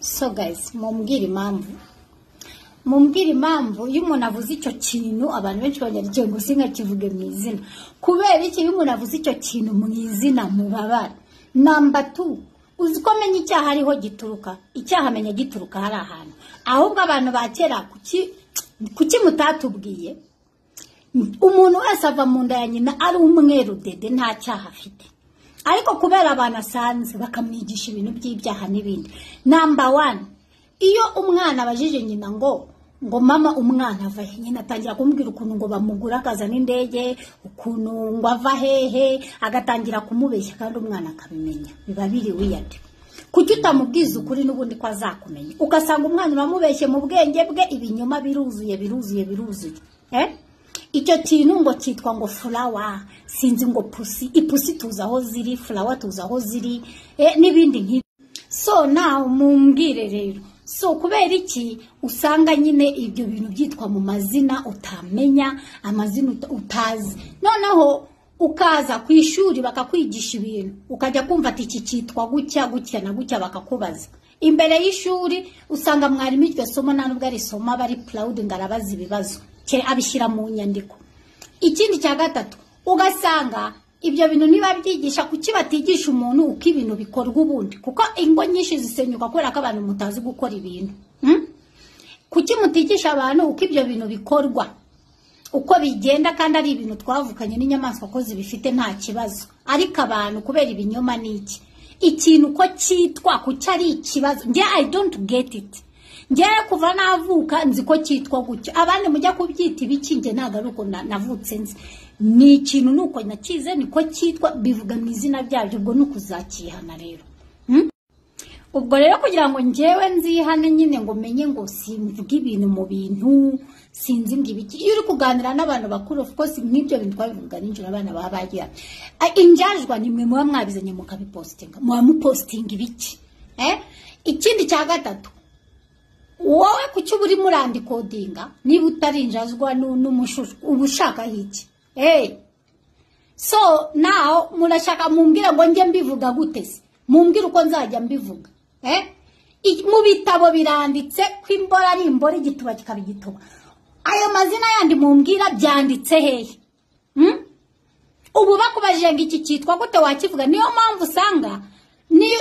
So guys, mumbwire impamvu, mumbwire impamvu iyo umuntu avuze icyo kintu abantu benshi banyandikiye ngo sinkakivuge mu izina. Kubera iki iyo umuntu avuze icyo kintu mu izina mubabara? Number 2, uzi ko menya icyaha ariho gituruka? Icyaha menya gituruka hari ahantu. Ahubwo abantu ba kera kuki mutatubwiye? Umuntu wese ava mu nda ya nyina ari umweru dede, nta cyaha afite, ariko kubera abantu asanze bakamwigisha ibintu by'ibyaha n'ibindi. Number 1, iyo umwana abajije nyina ngo mama umwana ava he, nyina atangira kumubwira ukuntu ngo bamugura akazana indege, ukuntu ngo ava hehe, agatangira kumubeshya kandi umwana akabimenya. Biba biri weird. Kuki utamubwiza ukuri n'ubundi ko azakumenya? Ugasanga umwana uramubeshye mu bwenge bwe, ibinyoma biruzuye biruzuye biruzuye. Icyo kintu ngo cyitwa ngo flower, sinzi ngo pussy, ipusi tuzi aho ziri, flower tuzi aho ziri, n'ibindi nk'ibyo. So now mumbwire rero, so kubera iki usanga nyine ibyo bintu byitwa mu mazina utamenya, amazina utazi, noneho ukaza ku ishuri bakakwigisha ibintu ukajya kumva ati iki cyitwa gutya gutya na gutya, bakakubaza imbere y'ishuri. Usanga mwarimu iryo somo nta nubwo arisoma, bari proud ngo arabaza ibibazo, abishyira mu nyandiko. Ikindi cya gatatu, ugasanga ibyo bintu niba byigisha, kuki batigisha umuntu uko ibintu bikorwa ubundi? Kuko ingo nyinshi zisenyuka kubera ko abantu mutazi gukora ibintu. Kuki mutigisha abantu uko ibyo bintu bikorwa, uko bigenda, kandi ari ibintu twavukanye n'inyamaswa ko zibifite nta kibazo? Ariko abantu kubera ibinyoma n'iki, ikintu uko cyitwa kuki ari ikibazo? Njye I don't get it. Njyewe kuva navuka nzi ko cyitwa gutya, abandi mujya kubyita ibiki, njye ntabwo ari uko navutse nzi. Ni ikintu nuko nakize niko cyitwa, bivuga mu izina ryabyo, ubwo nukuzakihana rero. Ubwo rero kugira ngo njyewe nzihane nyine ngo menye ngo simvuga ibintu mu bintu sinzi ngo ibiki. Iyo uri kuganira n'abantu bakuru, of course nk'ibyo bintu twabivuga nijoro, abana baba bagira injajwa, nimwe muba mwabizanye mukabipostinga, muba mupostinga ibiki? Ikindi cya gatatu, wowe kuki uba urimo urandikodinga niba utarinjazwa n'umushushu, uba ushaka iki? So now murashaka mumbwire ngo njye mbivuga gute se? Mumbwire uko nzajya mbivuga. Mu bitabo biranditse ko imbora ari imbora, igituba kikaba igituba. Ayo mazina yandi mumbwira byanditse hehe? Ubu bakubajije ngo iki cyitwa gute wakivuga? Niyo mpamvu usanga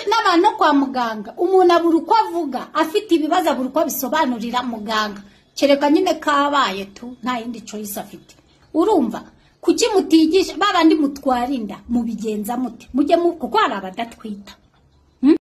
n'abantu kwa muganga umuntu abura uko avuga, afite ibibazo abura uko abisobanurira muganga, kereka nyine kabaye tu, nta yindi choice afite. Urumva kuki mutigisha babandi mutwara inda? Mubigenza mute? Mujye kuko hari abadatwita.